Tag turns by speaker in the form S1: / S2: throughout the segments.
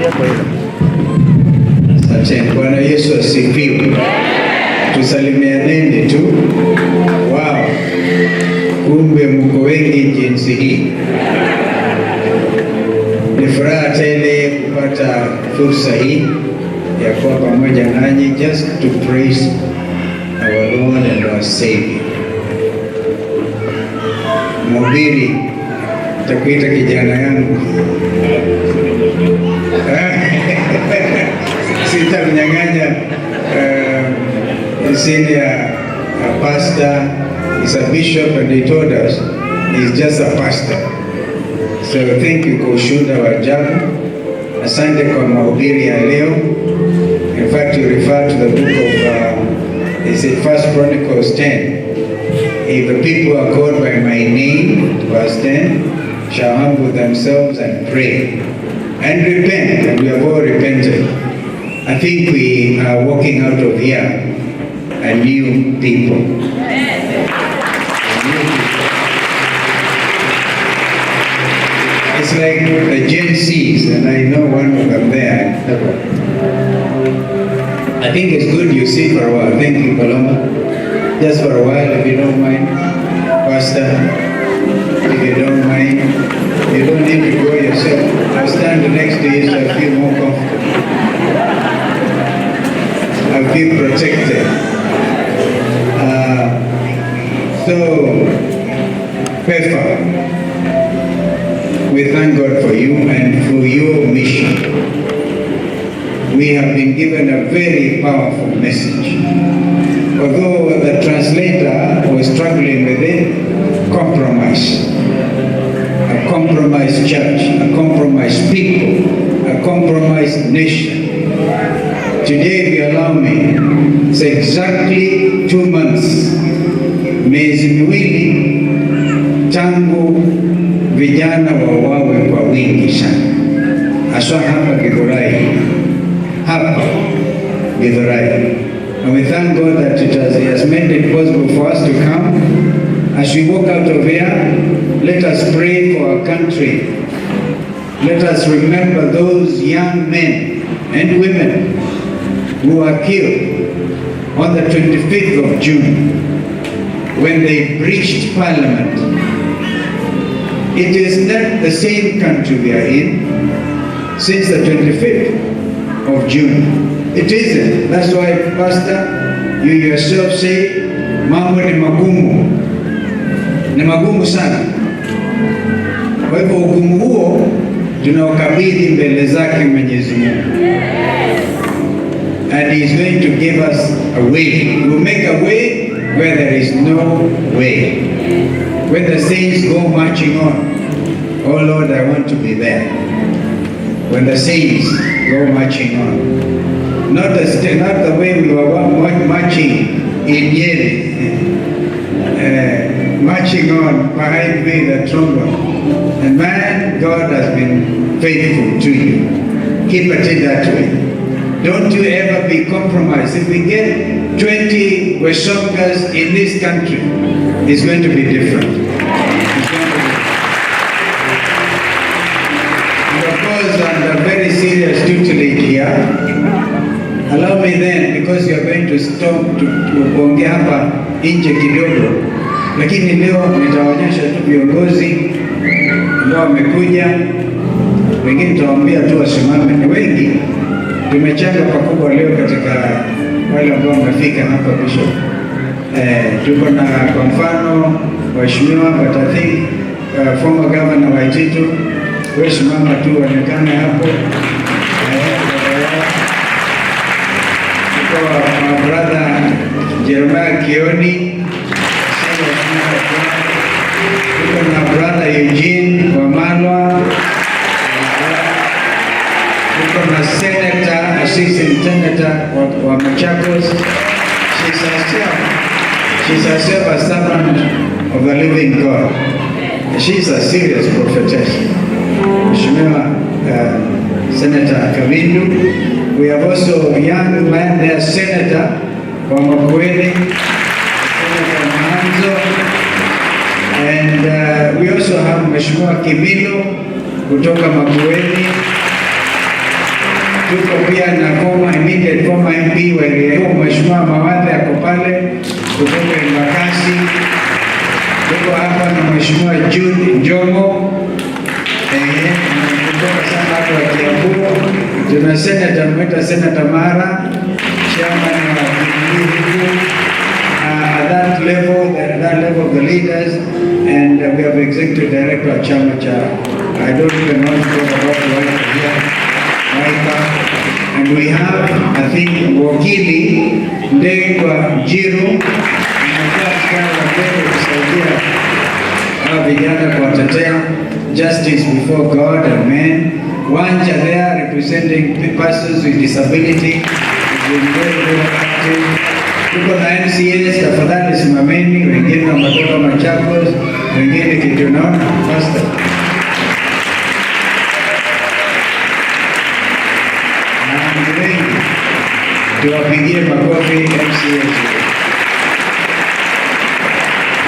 S1: Tulia kwa hilo.
S2: Asante. Bwana Yesu asifiwe. Tusalimianeni tu. Wow. Kumbe mko wengi jinsi hii. Ni furaha tele kupata fursa hii ya kuwa pamoja nanyi, just to praise our Lord and our Savior. Mhubiri, nitakuita kijana yangu, sitamnyang'anya senior pastor. He's a bishop and he told us he's just a pastor. So thank you kwa ushuhuda wa ajabu. Asante kwa mahubiri ya leo. In fact, you refer to the book of, is it First Chronicles 10? "If the people are called by my name," verse 10, "shall humble themselves and pray and repent," and we have all repented. I think we are walking out of here a new people. A new people. It's like the Gen Zs, and I know one of them there. I think it's good you sit for a while. Thank you, Paloma. Just for a while, if you don't mind. Pastor, if you don't mind. You don't need to go yourself. I'll stand next to you so I feel more comfortable. I feel protected. So, PEFA, we thank God for you and for your mission. We have been given a very powerful message. Although the translator was struggling with it, compromise. A compromised church, a compromised people, a compromised nation. Today, if you allow me, it's exactly 2 months, miezi miwili tangu vijana wauawe kwa wingi sana, haswa hapa Githurai, hapa Githurai. And we thank God that He has made it possible for us to come. As we walk out of here, let us pray for our country. Let us remember those young men and women who were killed on the 25th of June when they breached Parliament. It is not the same country we are in since the 25th of June. It isn't. That's why, Pastor, you yourself say, mambo ni magumu sana. Kwa hivyo ugumu huo tunaukabidhi mbele zake Mwenyezi Mungu. And He is going to give us a way. He will make a way where there is no way. When the saints go marching on, oh Lord, I want to be there. When the saints go marching on. Not the way we were marching in Nyeri, marching on behind me, the trombone. And man, God has been faithful to you. Keep it that way. Don't you ever be compromised. If we get 20 Wesongas in this country, it's going to be different. It's going to be. And of course, under very serious tutelage here, allow me then, because you are going to stop to kuongea hapa nje kidogo, lakini leo nitaonyesha tu viongozi ambao wamekuja, wengine nitawaambia tu wasimame, ni wengi. Tumechanga pakubwa leo katika wale ambao wamefika hapa, Bishop. Tuko na kwa mfano waheshimiwa, but I think former Governor Waititu, wewe simama tu uonekane hapo. Tuko my brother Jeremiah Kioni, tuko na brother Eugene Wamalwa, tuko na senator, assistant senator wa Machakos. She's herself a servant of the living God. She's a serious prophetess. Mheshimiwa Senator Kavindu. We have also a young man there, Senator wa Makueni, Senator Maanzo. And we also have Mheshimiwa Kimilo kutoka Makueni. Tuko pia na former, immediate former MP wa area hiyo, Mheshimiwa Mawathe ako pale kutoka Embakasi. Tuko hapa na Mheshimiwa Jude Njomo, kutoka sana watu wa Kiambu. Tuna senator, mwita Senator Mara, chairman wa Jubilee huku. At that level of the leaders, and we have executive director wa chama cha, I don't even want to talk about Wiper here, Wiper. And we have, I think, Wakili Ndegwa Njiru, amekuwa mstari wa mbele kusaidia hawa vijana kuwatetea justice before God and men. Wanja there representing persons with disability has been very, very active. Tuko na MCAs, tafadhali simameni, wengine wametoka Machakos, wengine kitu naona pastor. Na ni wengi, tuwapigie makofi MCAs.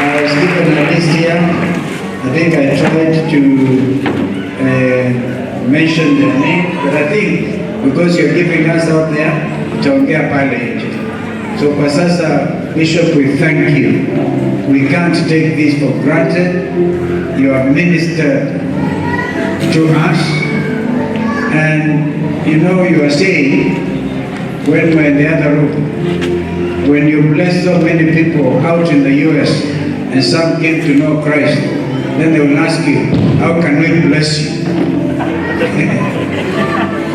S2: I was given a list here. I think I tried to mention their name, but I think because you're giving us out there, tutaongea pale nje. So kwa sasa, Bishop, we thank you. We can't take this for granted. You have ministered to us, and you are saying, when we're in the other room, when you bless so many people out in the US and some came to know Christ, then they will ask you, "How can we bless you?"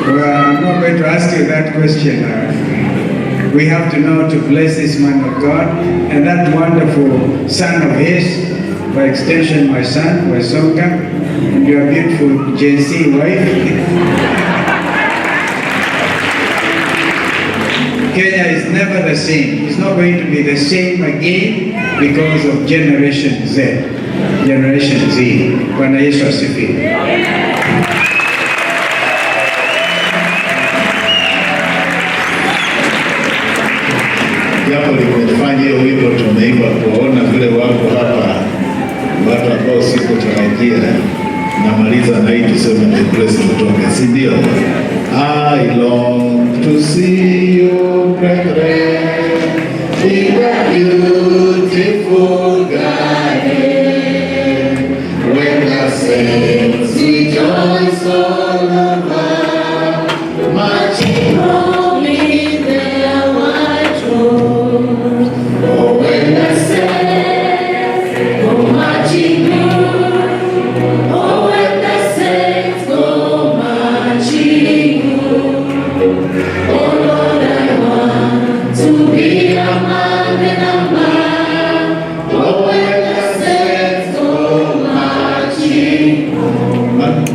S2: Well, I'm not going to ask you that question now. We have to know to bless this man of God and that wonderful son of his, by extension my son, Wesonga, and your beautiful Gen Z wife. Kenya is never the same. It's not going to be the same again because of Generation Z. Generation Z. Bwana Yesu asifiwe.
S1: Jambo limefanya hiyo wimbo tumeimba kuwaona vile wako hapa watu ambao sikutarajia. Namaliza na hii tuseme the place tutoke, si ndio? I long to see you, brethren, in the beautiful garden when the saints rejoice all over, marching
S3: Roaming their white robes. Oh, when the saints go marching through. Oh, when the saints go marching through. Oh Lord, I want to be among the number. Oh, when the saints go marching.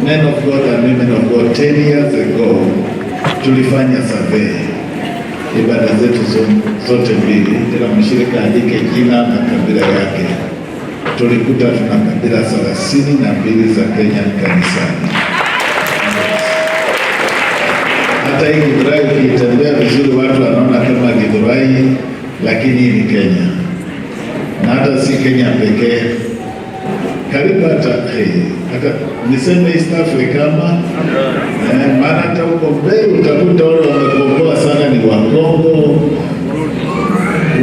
S1: Men of God and women of God, 10 years ago tulifanya survey ibada zetu zote mbili, kila mshirika andike jina na kabila yake. Tulikuta tuna kabila 32 za Kenya kanisani. Hata hii Githurai ukiitembea vizuri, watu wanaona kama Githurai, lakini hii ni Kenya, na hata si Kenya pekee, karibu hata hey, hata niseme East Africa ama maana hata huko mbele utakuta wale wamekomboa sana ni wa Kongo,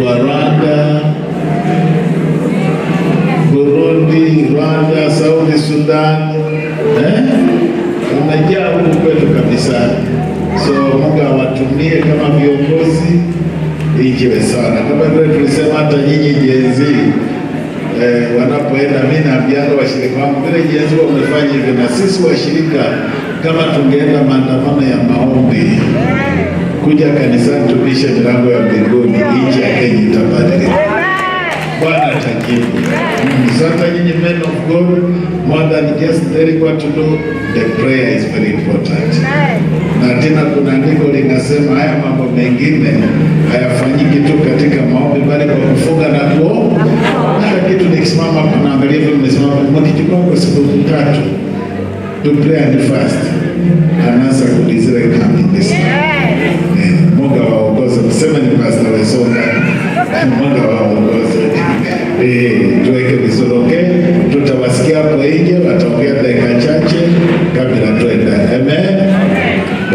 S1: wa Rwanda, Burundi, Rwanda, South Sudan, wamejaa huku kwetu kabisa. So Mungu awatumie kama viongozi nchi iwe sana, kama vile tulisema hata nyinyi Gen Z wanapoenda, mimi naambianga washirika wangu vile Gen Z wamefanya hivyo, na sisi washirika kama tungeenda maandamano ya maombi kuja kanisani tubishe milango ya mbinguni, nchi ya Kenya itabadilika. Bwana atajibu. Sasa nyinyi men of God, more than just telling what to do, the prayer is very important. Na tena kuna andiko linasema haya mambo mengine hayafanyiki tu katika maombi, bali kwa kufunga na kuomba. Hata kitu nikisimama hapa naangalia hivi, mmesimama mkichukua kwa siku 3 to pray and fast, anaanza kudesign.